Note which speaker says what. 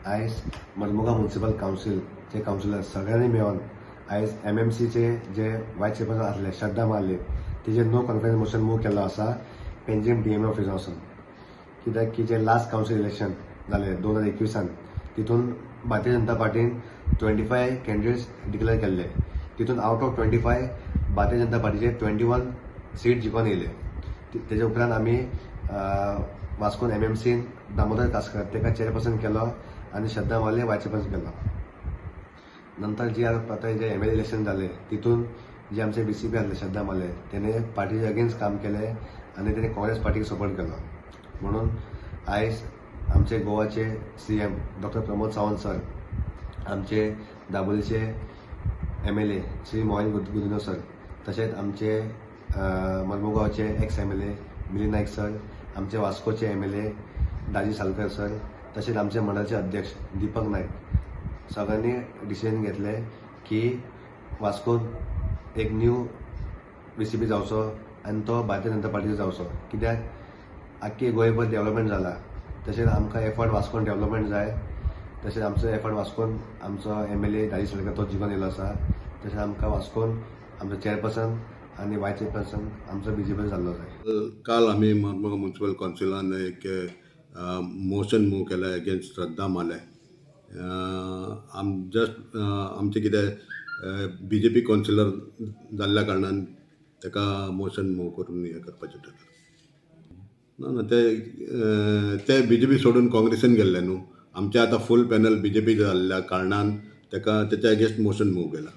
Speaker 1: आयज Mormugao municipal कावन्सीलचे councillor सगळ्यांनी मेळोन आयज MMCचे जे वायस चेअरपर्सन आसले श्रद्धा मार्ले तेजेर नो कॉन्फिडन्स मोशन मूव केल्लो आसा पेंजीम DMA ऑफिसान वचून. कित्याक की जे लास्ट कावन्सील इलेक्शन जाले 2021 तितून भारतीय जनता पार्टीन 25 कॅन्डिडेट्स डिक्लेअर केल्ले. तितून आवट ऑफ 25 भारतीय जनता पार्टीचे 21 सीट जिखून येयले. तेजे उपरांत आमी वास्कोन MMCन दामोदर कासकर ताका चेअरपर्सन केलो आनी श्रद्धा मार्ले वायस चेअरपर्सन केलो. नंतर जी आतां जे MLA election जाले तितून जे आमचे VCP आसले श्रद्धा मार्ले तेणे पार्टीचे अगेन्स्ट काम केले आनी तेणे काँग्रेस पार्टीक सपोर्ट केलो. म्हणून आयज आमचे गोवाचे CM doctor Pramod Sawant sir, आमचे दाबोलीचे MLA Shri Mauvin Godinho sir, तशेंच आमचे मरमुगांवचे x MLA Milind Naik sir, आमचे वास्कोचे MLA Daji Salkar sir, तशेंच आमचे मंडळाचे अध्यक्ष दीपक नायक, सगळ्यांनी डिसिजन घेतलें की वास्कोन एक न्यू VCP जावचो आनी तो भारतीय जनता पार्टीचो जावचो. कित्याक आख्खी गोंयभर डेव्हलपमेंट जाला, तशेंच आमकां एफर्ट वास्कोन डेव्हलपमेंट जाय. तशेंच आमचो एफर्ट वास्कोन आमचो MLA Daji Salkar तो जिखून येयलो आसा. तशेंच आमकां वास्कोन आमचो चेअरपर्सन आनी वायस चेअरपर्सन आमचो BJP जाल्लो जाय.
Speaker 2: काल आमी मरमुगांव म्युनिसिपल कावन्सिलान एक मोशन मूव केला अगेन्स्ट श्रद्धा माले. आम जस्ट आमचें कितें BJP councillor जाल्ल्या कारणान ताका मोशन मूव करून हें करपाचें ठरलें. ना ना, ते BJP सोडून काँग्रेसीन गेल्ले न्हू. आमचें आतां फूल पॅनल BJP जाल्ल्या कारणान ताका तेच्या अगेन्स्ट मोशन मूव केला.